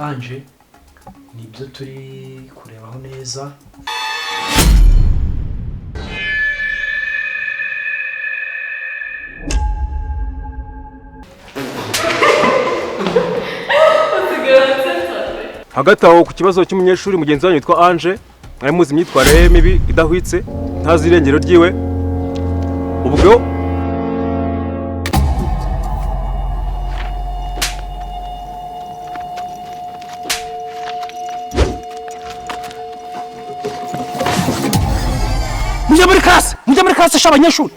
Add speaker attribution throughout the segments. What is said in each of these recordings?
Speaker 1: Ange nibyo turi kurebaho neza.
Speaker 2: Hagati aho, ku kibazo cy'umunyeshuri mugenzi wanyu witwa Ange, mwari muzi imyitwarire ye mibi idahwitse, ntazi irengero ryiwe. Ubwo
Speaker 3: Mujye muri classe, mujye muri classe sha abanyeshuri.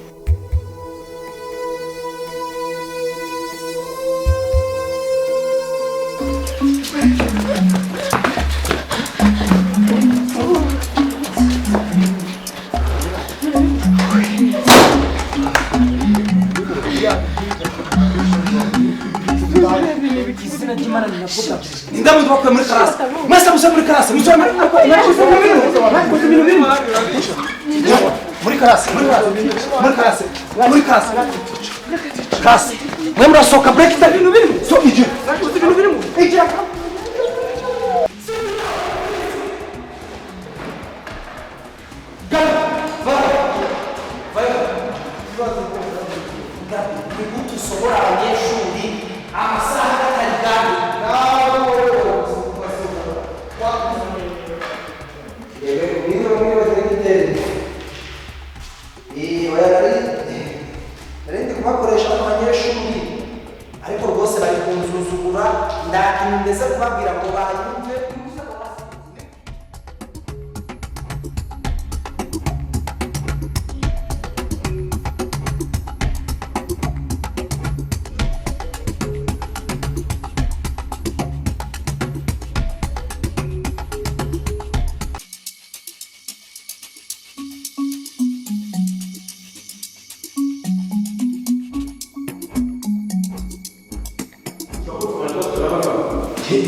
Speaker 3: Ninde muntu bakuye muri classe? Mwese muje muri classe, muje muri muri classe, muri classe, muri classe, muri classe. Classe. Mwe murasohoka break time ibintu birimo. So ije. Ibintu birimo. Ije. Usohora abanyeshuri amasaha atari bwami. Narindi kubakoresha abanyeshuri, ariko rwose bari kunzuzugura, ndakintu ndetse kubabwira ngo bayumve.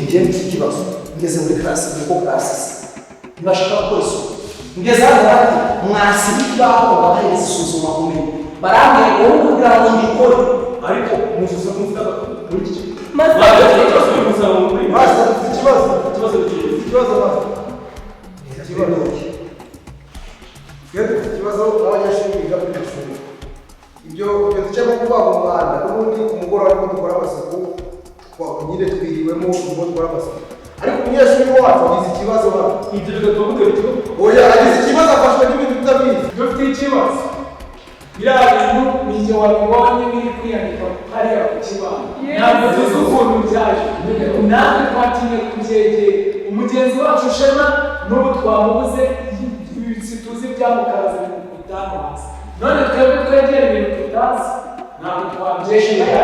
Speaker 3: Njye mfite ikibazo, ngeze muri classe niko classe ntibashaka gukora isuku, ngeze hano bati mwasiba ikibaho ngo babahereze isuzuma bumenyi, barambwira ngo wowe kugira ngo mbikore
Speaker 2: ariko muzuza muvuga muri iki
Speaker 4: Master, dufite ikibazo. Dufite ikibazo, master. Ikibazo. Iyo dufite ikibazo n'abanyeshuri biga muri iri shuri. Ibyo ducamo kuvuga mu mwanda, n'ubundi ku mugoroba nibwo dukora amasuku, nyine twiriwemo nibwo dukora amasuku. Ariko umunyeshuri wacu agize ikibazo hano.
Speaker 2: Ibyo bigatuma mutera ikibazo.
Speaker 4: Oya, agize ikibazo, afashwe n'ibintu tutabizi.
Speaker 5: Dufite ikibazo. Biriya bintu ni igihe wabibonye biri kwiyandika hariya ku kibaho, ntabwo tuzi ukuntu byaje, natwe twatinye kubyegera. Umugenzi wacu Shema n'ubu twamubuze, tuzi ibyamukaraze bitanu hasi. None twebwe twegera ibintu tutazi, ntabwo twabyegera.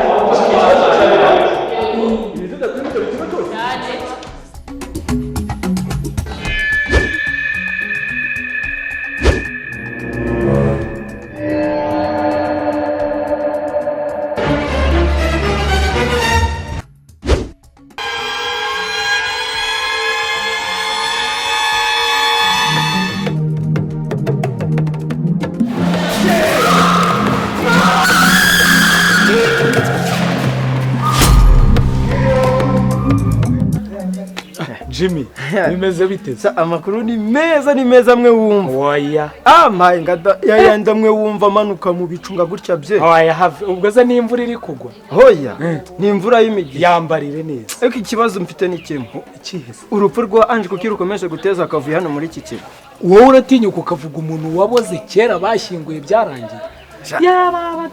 Speaker 6: Jimmy, bimeze bite?
Speaker 7: Sa amakuru ni meza, ni meza mwe wumva.
Speaker 6: Oya.
Speaker 7: Ah, mpaye ngada yayanda mwe wumva amanuka mu bicunga gutya bye.
Speaker 6: Oya, have ubwo se n'imvura iri kugwa.
Speaker 7: Hoya, ni imvura y'imigisha.
Speaker 6: Yambarire neza.
Speaker 7: Ariko ikibazo mfite ni kimwe.
Speaker 6: Ikihe se?
Speaker 7: Urupfu rwa Ange kuki rukomeje guteza akavuyo hano muri iki kigo?
Speaker 6: Wowe uratinyuka ukavuga umuntu waboze kera bashyinguye byarangiye.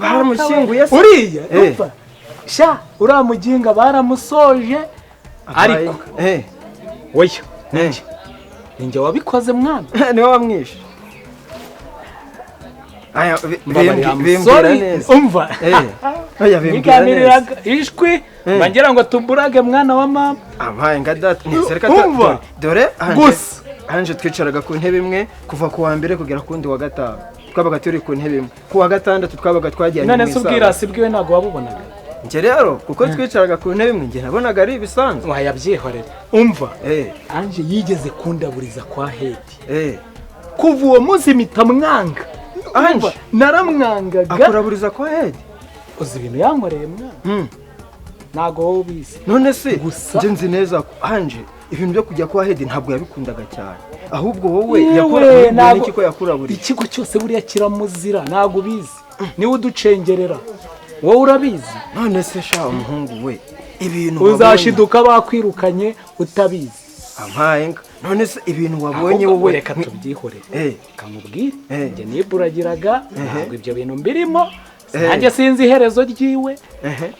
Speaker 7: Baramushyinguye se?
Speaker 6: Uriya,
Speaker 7: Eh.
Speaker 6: upfa. Sha, uriya muginga baramusoje. Ariko oya, ninjye wabikoze mwana.
Speaker 7: Niwe wamwishe. Aya,
Speaker 6: Mbabarira, I'm
Speaker 7: bimbwira
Speaker 6: sorry.
Speaker 7: neza.
Speaker 6: Umva.
Speaker 7: Oya, bimbwira neza.
Speaker 6: Niganiriraga ishwi bagira ngo tumburage mwana wa mama.
Speaker 7: Abaye nga data ntisereka.
Speaker 6: Umva.
Speaker 7: Dore Ange.
Speaker 6: Gusa.
Speaker 7: Ange twicaraga ku ntebe imwe kuva ku wa mbere kugera ku wundi wa gatanu. Twabaga turi ku ntebe imwe. Ku wa gatandatu twabaga twajyanye
Speaker 6: None
Speaker 7: mu
Speaker 6: se
Speaker 7: isaha.
Speaker 6: ubwirasi bwiwe ntabwo wabubonaga?
Speaker 7: Njye rero kuko twicaraga ku ntebe imwe, njye nabonaga ari ibisanzwe.
Speaker 6: Wayabyihorera. Umva. Ange yigeze kundaburiza kwa Hedi. Kuva uwo munsi mpita mwanga.
Speaker 7: Ange
Speaker 6: naramwangaga.
Speaker 7: Akuraburiza kwa Hedi?
Speaker 6: Uzi ibintu yankoreye mwana?
Speaker 5: Ntago wowe ubizi.
Speaker 7: None se
Speaker 5: Gusa-
Speaker 7: njye nzi neza ko Anje ibintu byo kujya kwa Hedi ntabwo yabikundaga cyane, ahubwo wowe
Speaker 5: Yewe,
Speaker 7: yakora
Speaker 5: ntabwo-
Speaker 7: n'iki ko yakuraburiye?
Speaker 5: Ikigo cyose buriya kiramuzira, ntago ubizi, niwe uducengerera, wowe urabizi.
Speaker 7: None se sha umuhungu we, ibintu wabonye-
Speaker 5: Uzashiduka bakwirukanye utabizi.
Speaker 7: Ampaye nka. None se ibintu wabonye
Speaker 5: Ahubwo
Speaker 7: wowe
Speaker 5: reka tubyihorere.
Speaker 7: Eh.
Speaker 5: Kamubwire.
Speaker 7: Eh.
Speaker 5: Njye niburagiraga, ntabwo ibyo bintu mbirimo.
Speaker 7: Eh.
Speaker 5: Nanjye sinzi iherezo ryiwe.
Speaker 7: Ehe.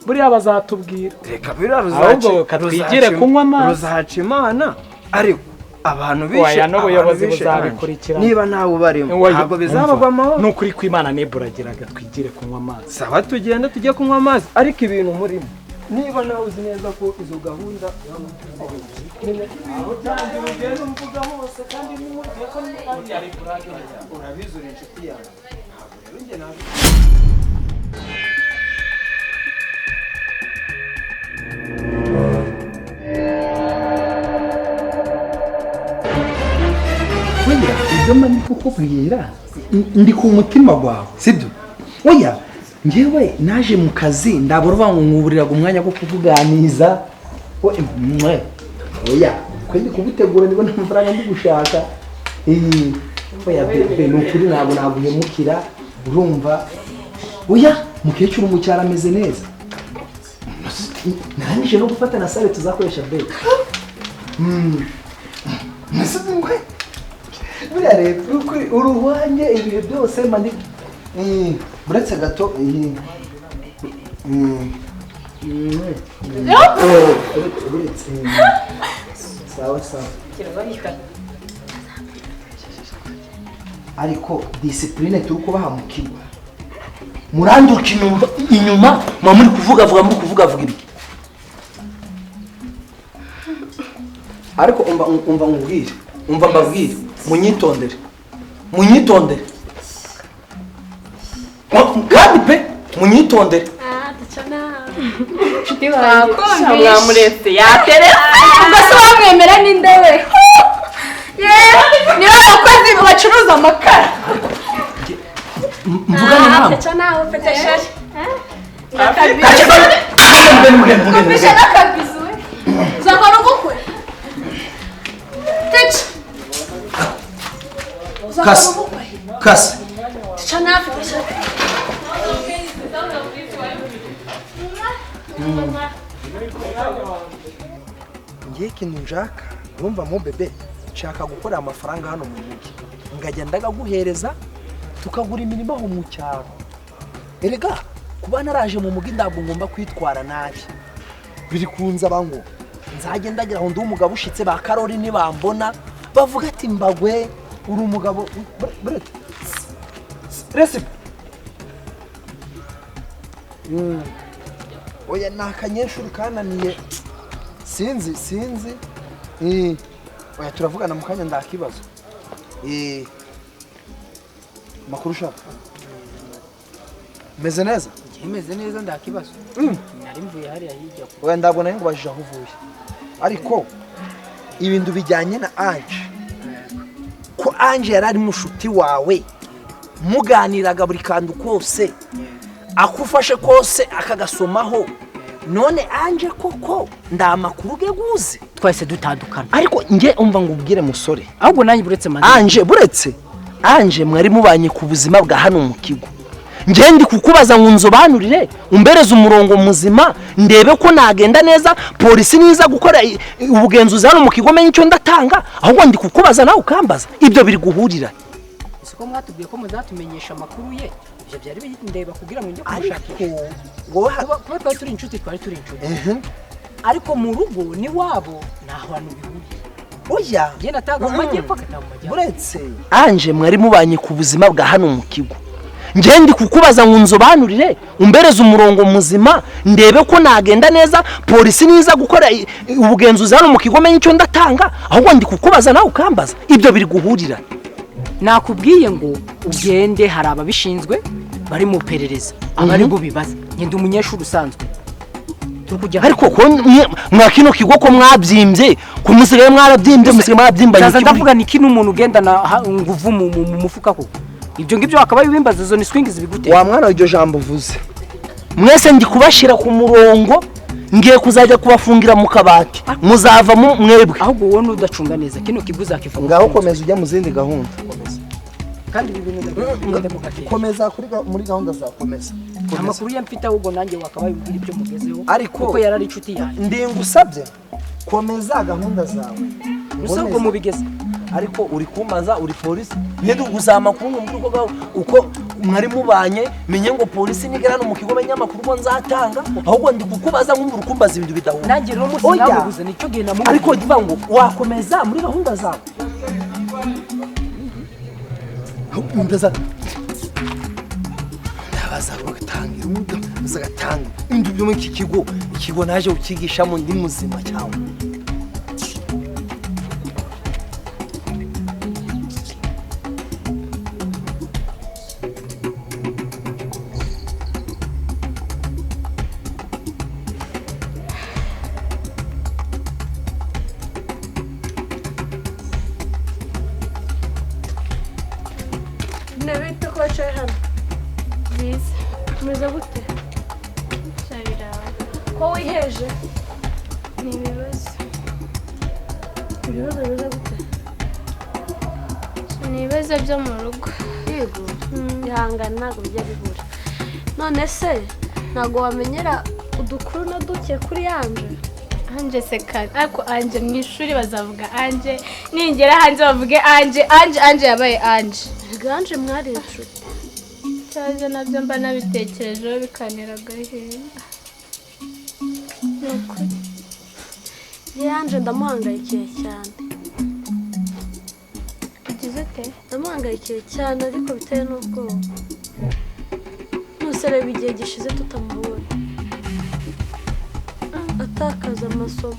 Speaker 5: Buriya bazatubwira.
Speaker 7: Reka biriya
Speaker 5: Ahubwo katwigire kunywa amazi.
Speaker 7: Ruzaca Imana, ariko abantu bishe
Speaker 5: Oya, n'ubuyobozi
Speaker 7: abantu bishe
Speaker 5: buzabikurikirana.
Speaker 7: Anje. Niba nawe ubarimo
Speaker 5: Oya,
Speaker 7: ntabwo bizabagwa amahoro.
Speaker 5: Ni ukuri kw'Imana, niburagiraga, twigire kunywa amazi.
Speaker 7: Sawa, tugende tujye kunywa amazi, ariko ibintu murimo niba nawe uzi neza ko izo gahunda urabizi, uri inshuti yawe, ntabwo rero njye nabi.
Speaker 6: Oya, ibyo mba ndi kukubwira ndi ku mutima wawe, sibyo? Oya, njyewe naje mu kazi ndabura uvuga ngo nkuburiraga umwanya wo kukuganiza. Oya, mwe. Oya, kwe ndi kugutegura, ndibona amafaranga ndi gushaka. Eh, oya bebe, ni ukuri ntabwo naguhemukira, urumva? Oya, mukecuru mu cyaro ameze neza. Narangije no gufata na sale tuzakoresha bebe. Ngwe. Buriya rero ukuri uruhwange ibihe byose mba ndi buretse gato. Buretse sawa sawa, ariko discipline turi kubaha mu kigo, muranduka inyuma muba muri kuvugavuga, muri kuvugavuga ibiki? Ariko umva, umva nkubwire, umva mbabwire, munyitondere, munyitondere kandi pe, munyitondere.
Speaker 8: Mwamuretse yateretse, ubwo se wamwemera ninde we? Yewe, niba abakozi bacuruza amakara.
Speaker 6: Mvugane namwe. Mugende, mugende.
Speaker 8: Kumvisha n'akabizu we uzakora ubukwe. Teca, uzakora
Speaker 6: Kasi.
Speaker 8: ubukwe.
Speaker 6: Kasi.
Speaker 8: Teca nawe teca.
Speaker 4: Ngiye ikintu nshaka, urumva mo bebe, nshaka gukora amafaranga hano mu mujyi, ngajya ndagaguhereza tukagura imirima aho mu cyaro. Erega kuba naraje mu mujyi ntabwo ngomba kwitwara nabi, biri kunzaba ngo nzajye ndagira ngo ndi umugabo ushitse, ba Karori nibambona bavuga ati mbagwe uri umugabo. Buretse resipe. Oya, ni akanyeshuri kananiye, sinzi sinzi. Oya, turavugana mu kanya, ndakibazo. Makuru ushaka, meze neza.
Speaker 9: Kimeze neza, ndakibazo. Nari mvuye hariya hirya.
Speaker 4: Oya, ntabwo nari ngubajije aho uvuye, ariko ibintu bijyanye na Anje, ko Anje yari ari mushuti wawe, muganiraga buri kantu kose, akufashe kose akagasomaho, none Anje koko nda makuru ge guze?
Speaker 9: Twahise dutandukana.
Speaker 3: Ariko nge umva ngubwire musore.
Speaker 9: Ahubwo nanjye buretse manzi.
Speaker 3: Anje, buretse Anje mwari mubanye ku buzima bwa hano mu kigo, nge ndi kukubaza ngo nzobanurire, umbereze umurongo muzima, ndebe ko nagenda neza polisi niza gukora ubugenzuzi hano mu kigo, menye icyo ndatanga. Ahubwo ndi kukubaza nawe ukambaza, ibyo biri guhurira.
Speaker 9: Siko mwatubwiye ko muzatumenyesha amakuru ye? Ibyo byari bindeba kugira ngo njye
Speaker 4: ariko
Speaker 9: kumushakisha.
Speaker 4: Wowe
Speaker 9: Kuba twari turi inshuti, twari turi inshuti. Ariko mu rugo ni wabo nta hantu bihuriye.
Speaker 4: Oya.
Speaker 9: Njye nataga mu majyepfo akataha mu majyaruguru.
Speaker 4: Buretse.
Speaker 3: Anje mwari mubanye ku buzima bwa hano mu kigo, nge ndi kukubaza ngo nzobanurire, umbereze umurongo muzima, ndebe ko nagenda neza polisi niza gukora ubugenzuzi hano mu kigo, menye icyo ndatanga. Ahubwo ndi kukubaza nawe ukambaza, ibyo biri guhurira.
Speaker 9: Nakubwiye ngo ugende, hari ababishinzwe bari mu perereza, abari bubibaza. Njye ndi umunyeshuri usanzwe. Turi kujya
Speaker 3: Ariko ko mwa kino kigo ko mwabyimbye, ko musigaye mwarabyimbye, musigaye mwarabyimbanye.
Speaker 9: Nzaza ndavuga ni kino umuntu ugendana nguvu mu mufuka koko. Ibyo ngibyo akaba bimbaza, izo ni swing zibigutera.
Speaker 4: Wa mwana, iryo jambo uvuze
Speaker 3: Mwese ndi kubashyira ku murongo, ngiye kuzajya kubafungira mu kabati, muzava mu mwebwe.
Speaker 9: Ahubwo wowe nudacunga neza kino kigo uzakifunga.
Speaker 6: Ngaho komeza ujya mu zindi gahunda.
Speaker 9: Kandi ibi bintu ndabigenda mu gake.
Speaker 6: Komeza kuri muri gahunda zawe, komeza.
Speaker 9: Amakuru ye mfite ahubwo nanjye wakabaye umbwira ibyo mugezeho.
Speaker 6: Ariko
Speaker 9: kuko yarari inshuti yanjye.
Speaker 6: Ndingusabye komeza gahunda zawe.
Speaker 9: Gusa ubwo mubigeze.
Speaker 3: Ariko uri kumbaza uri polisi, ntiduguza amakuru ngo mbwire uko uko mwari mubanye, menye ngo polisi nigera no mu kigo menye amakuru ko nzatanga, ahubwo ndi kukubaza nkumva uri kumbaza ibintu bidahura.
Speaker 9: Nanjye rero umunsi namubuze nicyo gihe namubuze.
Speaker 3: Ariko ndivuga ngo wakomeza muri gahunda zawe.
Speaker 6: Ndaza ndabaza bagatangira bagatanga indu byo muri iki kigo, ikigo naje ukigishamo ndi muzima cyangwa
Speaker 10: Nabita ko wicaye hano. Byiza. Tumeze gute? Ko wiheje? Ni ibibazo. Ibibazo bimeze gute?
Speaker 11: Ni ibibazo byo mu rugo.
Speaker 10: Yego. Ihangane ntabwo bijya bihura. None se ntabwo wamenyera udukuru na duke kuri Anje?
Speaker 11: Anje se kandi ariko Anje mu ishuri bazavuga Anje, ningera hanze bavuge Anje, Anje Anje yabaye Anje.
Speaker 10: Anje mwari inshuti.
Speaker 11: Cyaje nabyo mba nabitekerejeho bikanira agahinda. Ni ukuri.
Speaker 10: Ye Anje ndamuhangayikiye cyane.
Speaker 11: Ugize ute?
Speaker 10: Ndamuhangayikiye cyane ariko biteye n'ubwoba. Nuse reba igihe gishize tutamubonye. Atakaza amasomo.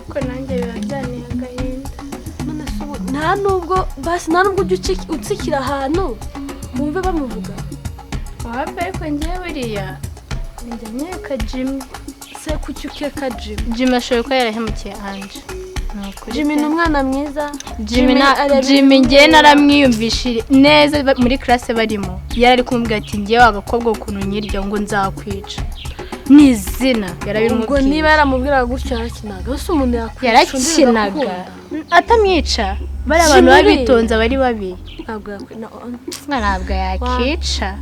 Speaker 11: Ko nanjye biba byanteye agahinda.
Speaker 10: None se ubu nta nubwo basi nta nubwo ujya utsikira ahantu wumve bamuvuga.
Speaker 11: Wapi ariko njyewe buriya njya nkeka Jimmy.
Speaker 10: Se kuki ukeka Jimmy?
Speaker 11: Jimmy ashobora kuba yarahemukiye Anje.
Speaker 10: Jimmy ni umwana mwiza.
Speaker 11: Jimmy njye naramwiyumvishije neza muri classe barimo. Yari ari kumubwira ati njyewe agakobwa ukuntu nyirya ngo nzakwica. Ni izina yarabimubwiye.
Speaker 10: Ubwo niba yaramubwiraga gutyo yarakinaga. Ese umuntu yakwica
Speaker 11: yarakinaga atamwica. Bari abantu babitonze bari babi. Ntabwo yakica.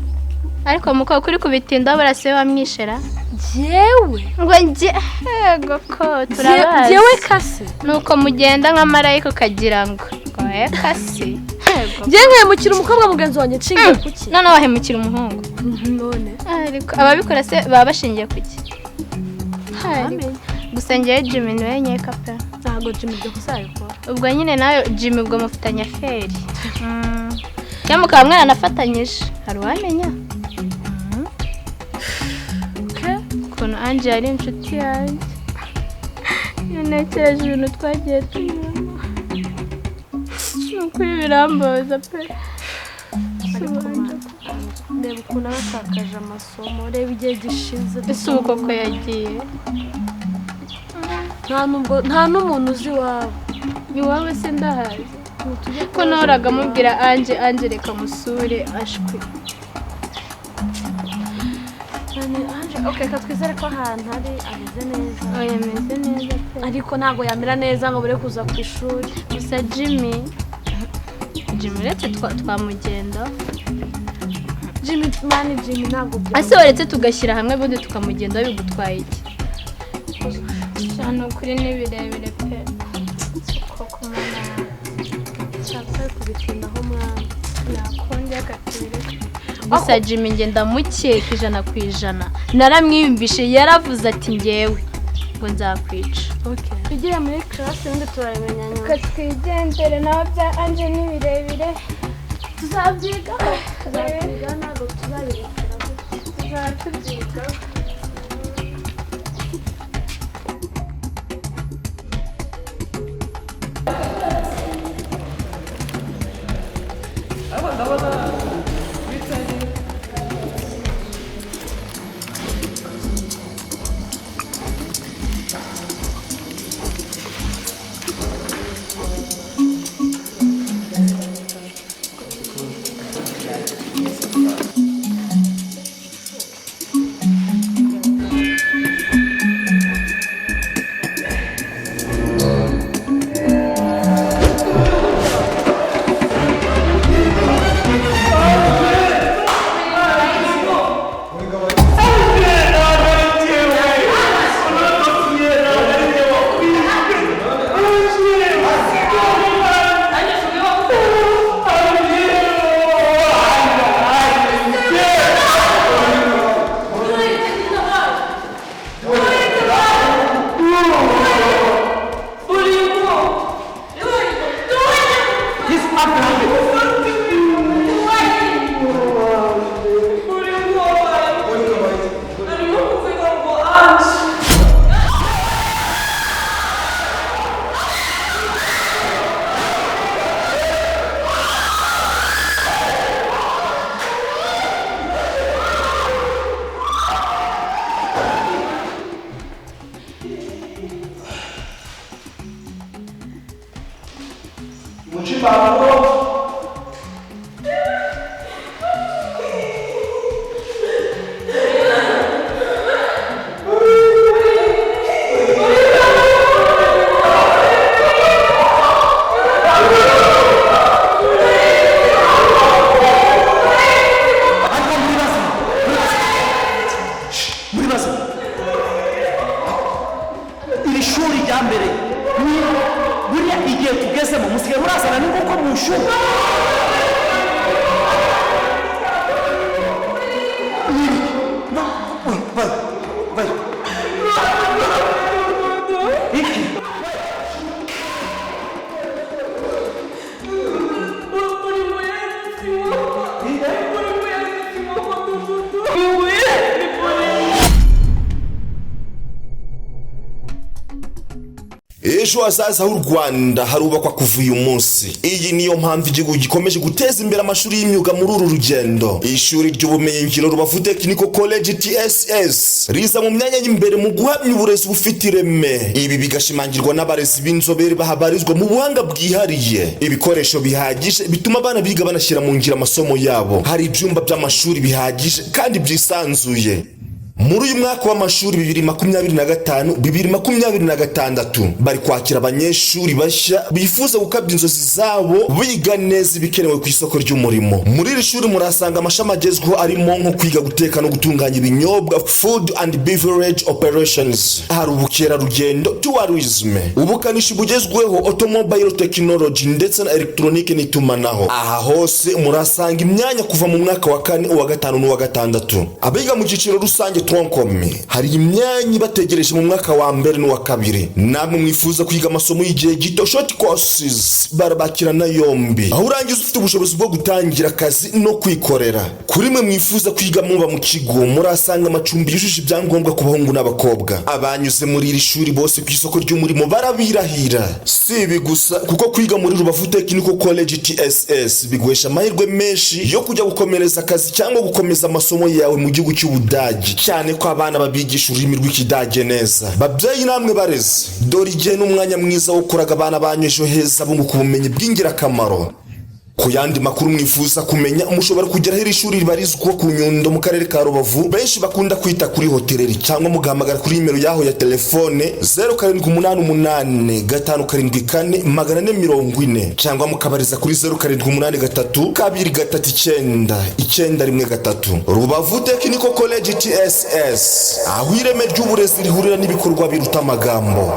Speaker 11: Ariko muko kuri kubitinda barase bamwishera.
Speaker 10: Jewe
Speaker 11: ngo nje yego ko turabazi.
Speaker 10: Jewe kase
Speaker 11: nuko mugenda nka marayika ukagira ngo oya kase.
Speaker 10: Nje nkemukira umukobwa mugenzi wanjye nshingiye kuki?
Speaker 11: None wahemukira umuhungu.
Speaker 10: None
Speaker 11: ariko ababikora se baba bashingiye kuki? Gusa ngewe Jimmy niwe nkeka pe.
Speaker 10: Ntabwo Jimmy ibyo kuzabikora.
Speaker 11: Ubwo nyine nawe Jimmy ubwo mufitanye aferi. Cyangwa mukaba mwaranafatanyije hari uwamenya. Ukuntu Anje yari inshuti yanjye. Iyo ntekereje ibintu twagiye tunyuramo ni ukuri birambabaza pe.
Speaker 10: Reba ukuntu aba atakaje amasomo, reba igihe gishize.
Speaker 11: Ese ubu koko yagiye?
Speaker 10: Nta n'umuntu uzi iwabo.
Speaker 11: Iwabo se ndahazi. Ko nahoraga mubwira Anje, Anje reka musure ashwi.
Speaker 10: Anje, okay, twizere ko ahantu ari ameze neza.
Speaker 11: Oya ameze neza pe.
Speaker 10: Ariko ntabwo yamera neza ngo bure kuza ku ishuri.
Speaker 11: Gusa Jimmy uretse twamugenda.
Speaker 10: Jimmy mani Jimmy ntabwo bya.
Speaker 11: Ase uretse tugashyira hamwe bundi tukamugenda bigutwaye iki? Cyane ukuri ni birebire pe. Koko mwana.
Speaker 10: Cyapfa kubitindaho mwana.
Speaker 11: Nakundi akatubireka. Gusa Jimmy nge ndamukeka 100%. Naramwiyumvishe yaravuze ati ngewe ngo nzakwica.
Speaker 10: Okay. Tugiye muri class ubundi turabimenya nyuma.
Speaker 11: Twigendere naho bya Anje ni birebire. Tuzabyiga.
Speaker 10: Tuzabyiga ntabwo tuzabirekera gutya.
Speaker 11: Tuzatubyiga.
Speaker 3: Muce impapuro. Ariko muri bazima, muri bazima. Iri shuri rya mbere ni buriya igihe tugezemo musigaye murazana n'inkoko mu ishuri. No, vayo, vayo. Iki?
Speaker 12: Ejo hazaza h'u Rwanda harubakwa kuva uyu munsi. Iyi niyo mpamvu igihugu gikomeje guteza imbere amashuri y'imyuga. Muri uru rugendo, ishuri ry'ubumenyingiro Rubavu Technical College TSS riza mu myanya y'imbere mu guhamya uburezi bufite ireme. Ibi bigashimangirwa n'abarezi b'inzobere bahabarizwa mu buhanga bwihariye, ibikoresho bihagije bituma abana biga banashyira mu ngiro amasomo yabo. Hari ibyumba by'amashuri bihagije kandi byisanzuye. Muri uyu mwaka w'amashuri 2025 2026, bari kwakira abanyeshuri bashya bifuza gukabya inzozi zabo biga neza ibikenewe ku isoko ry'umurimo. Muri iri shuri murahasanga amashami agezweho arimo nko kwiga guteka no gutunganya ibinyobwa, food and beverage operations. Hari ubukerarugendo, tourism, ubukanishi bugezweho, automobile technology, ndetse na elegitoronike n'itumanaho. Aha hose murahasanga imyanya kuva mu mwaka wa kane, uwa gatanu n'uwa gatandatu. Abiga mu cyiciro rusange, tronc commun, hari imyanya ibategereje mu mwaka wa mbere n'uwa kabiri. Namwe mwifuza kwiga amasomo y'igihe gito, short courses, barabakirana yombi, aho urangiza ufite ubushobozi bwo gutangira akazi no kwikorera. Kuri mwe mwifuza kwiga muba mu kigo, murasanga amacumbi yujuje ibyangombwa ku bahungu n'abakobwa. Abanyuze muri iri shuri bose ku isoko ry'umurimo barabirahira. Si ibi gusa, kuko kwiga muri Rubavu Technical College TSS biguhesha amahirwe menshi yo kujya gukomereza akazi cyangwa gukomeza amasomo yawe mu gihugu cy'Ubudage, cyane ko abana babigisha ururimi rw'Ikidage neza. Babyeyi namwe barezi, dore igihe n'umwanya mwiza wo kuraga abana banyu ejo heza bunguka ubumenyi bw'ingirakamaro. Ku yandi makuru mwifuza kumenya, mushobora kugera aho iri shuri ribarizwa ku Nyundo mu karere ka Rubavu, benshi bakunda kwita kuri hoteleri, cyangwa mugahamagara kuri nimero yaho ya telefone 0788574440, cyangwa mukabariza kuri 0783239913. Rubavu Technical College TSS, aho ireme ry'uburezi rihurira n'ibikorwa biruta amagambo.